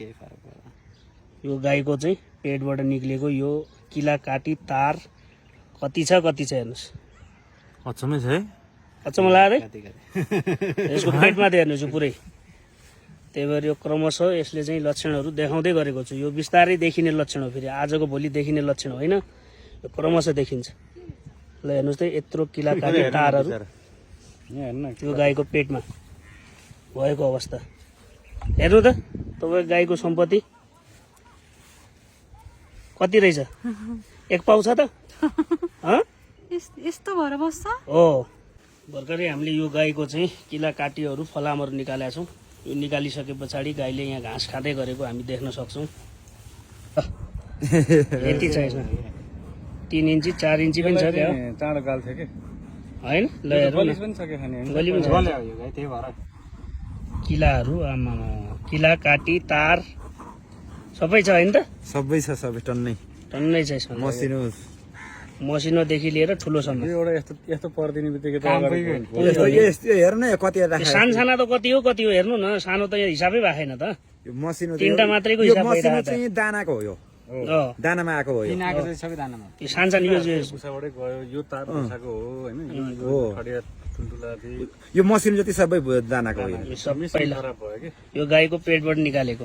केही फरक पर्दैन। यो गाईको चाहिँ पेटबाट निक्लेको यो किला काटी तार कति छ हेर्नुहोस्। अचम्मै छ है। अचम्म लाग्यो है कति कति यसको पेटमा त हेर्नुहोस् यो पुरै। त्यही भएर यो क्रमशः यसले चाहिँ लक्षणहरू देखाउँदै गरेको छु। यो बिस्तारै देखिने लक्षण हो, फेरि आजको भोलि देखिने लक्षण होइन, यो क्रमशः देखिन्छ। ल हेर्नुहोस् त यत्रो किला काटी तारहरू यो गाईको पेटमा भएको अवस्था हेर्नु त। तपाईँ गाईको सम्पत्ति कति रहेछ? एक पाउ छ त? यस्तो भएर बस्छ हो। भर्खरै हामीले यो गाईको चाहिँ किला काटीहरू फलामहरू निकालेका छौँ। यो निकालिसके पछाडि गाईले यहाँ घाँस खाँदै गरेको हामी देख्न सक्छौँ। यति छ यसमा 3 इन्ची 4 इन्ची पनि छ क्या चाँडो गाल थियो कि होइन। ल हेर्नु न, पनि छ कि खाने गली पनि छ। यो गाई त्यही भएर किलाहरू आमा किला काटी तार सबै छ होइन त? सबै छ, सबै टन्नै टन्नै छ यसमा, मसिनोदेखि लिएर ठुलोसम्म। यो एउटा यस्तो परिदिने बित्तिकै त काम अगाडि पुग्यो। यो हेर्नु न कति साना त कति हो हेर्नु न, सानो त यहाँ हिसाबै भएन त। यो मसिनो 3टा मात्रैको हिसाब भइरहेको छ। चाहिँ दानाको हो, यो अँ, दानामा आएको हो यो। किन आएको चाहिँ सबै दानामा यो सानसानो यो पुसाबाटै गयो, यो तार पुसाको हो हैन, हो। खडिया ठुल्ठुला थियो, यो मसिनो जति सबै दानाको हो यो। सबै पहिला खराब भयो कि यो गाईको पेटबाट निकालेको।